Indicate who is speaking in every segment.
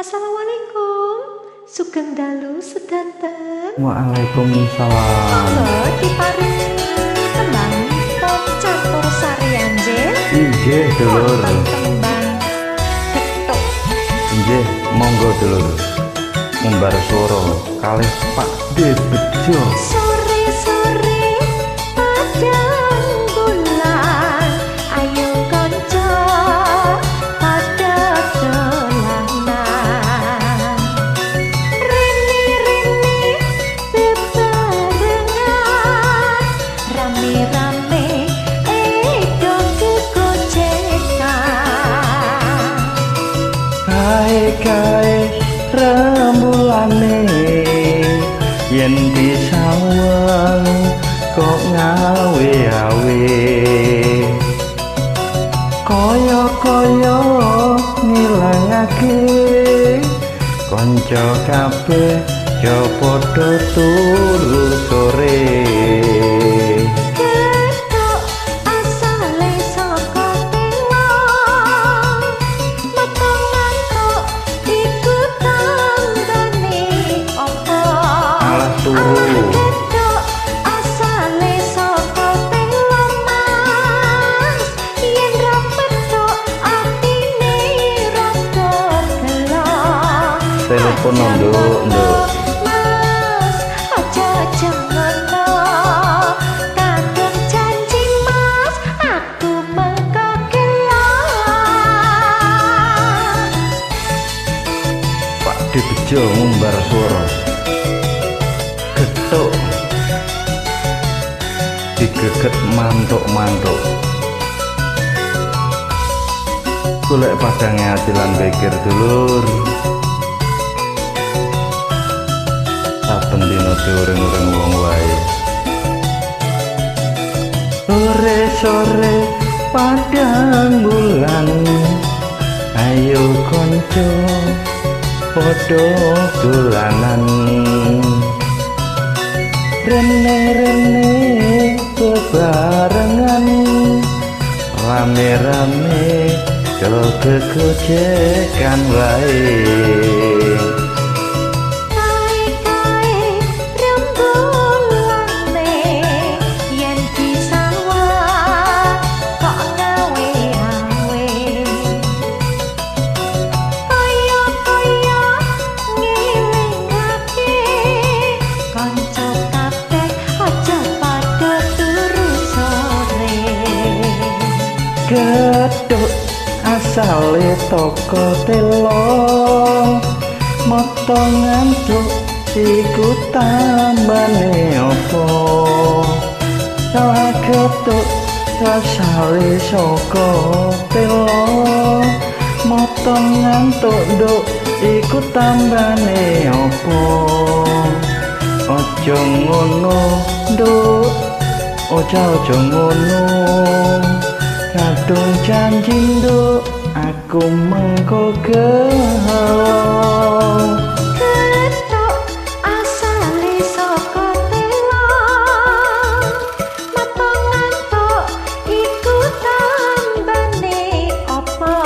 Speaker 1: Assalamualaikum, sugeng dalu sedanten.
Speaker 2: Waalaikumsalam.
Speaker 1: Monggo diparingi tembang pop campur sari anjir.
Speaker 2: Inggih dulur.
Speaker 1: Tembang getuk.
Speaker 2: Inggih, monggo dulur. Ngumbar swara kalih Pak D Bejo.
Speaker 1: Sore-sore padang bulan, ayo kanca padha dolanan. Rene-rene bebarengan, rame-rame edo kegojekan.
Speaker 2: Kae-kae rembulane yen disawang kok ngawe-awe, kaya-kaya ngilangake kanca kabeh yo padha turu sore.
Speaker 1: Getuk asale saka telo, metu ngantuk iku tandane apa?
Speaker 2: Alah turu.
Speaker 1: Getuk asale saka telo mas, yen ra petuk atine rada gelo.
Speaker 2: Telepon nduk, nduk.
Speaker 1: Mas, aja aja ngono. Kadung janji mas, aku mengko gelo.
Speaker 2: Pak D Bejo ngumbar swara. Getuk digeget mantuk-mantuk. Golek padange ati lan pikir dulur. Saben dina diuring-uring wong wae. Sore-sore padang bulan, ayo kanca padha dolanan. Rene-rene bebarengan, rame-rame do gegojekan wae.
Speaker 1: Kae-kae rembulane yen disawang kok ngawe-awe, kaya-kaya ngelingake kanca kabeh aja padha turu sore.
Speaker 2: Getuk asale toko telo, moto ngantuk iku tambane opo? Salah getuk asale saka telo, moto ngantuk nduk iku tambane opo? Aja ngono nduk, aja aja ngono. Kadung janji nduk, aku mengko gelo.
Speaker 1: Getuk asale saka telo, metu ngantuk iku tambane apa?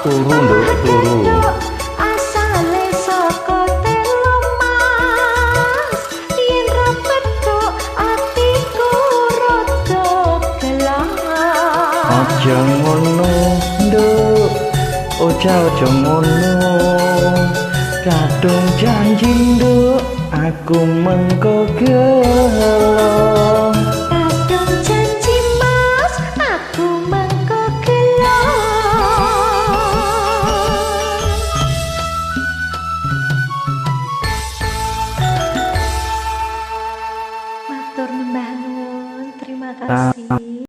Speaker 2: Turu nduk, turu.
Speaker 1: Getuk asale saka telo mas, yen ra petuk atiku rada gelo.
Speaker 2: Aja ngono nduk, aja aja ngono. Kadung janji nduk, aku mengko gelo.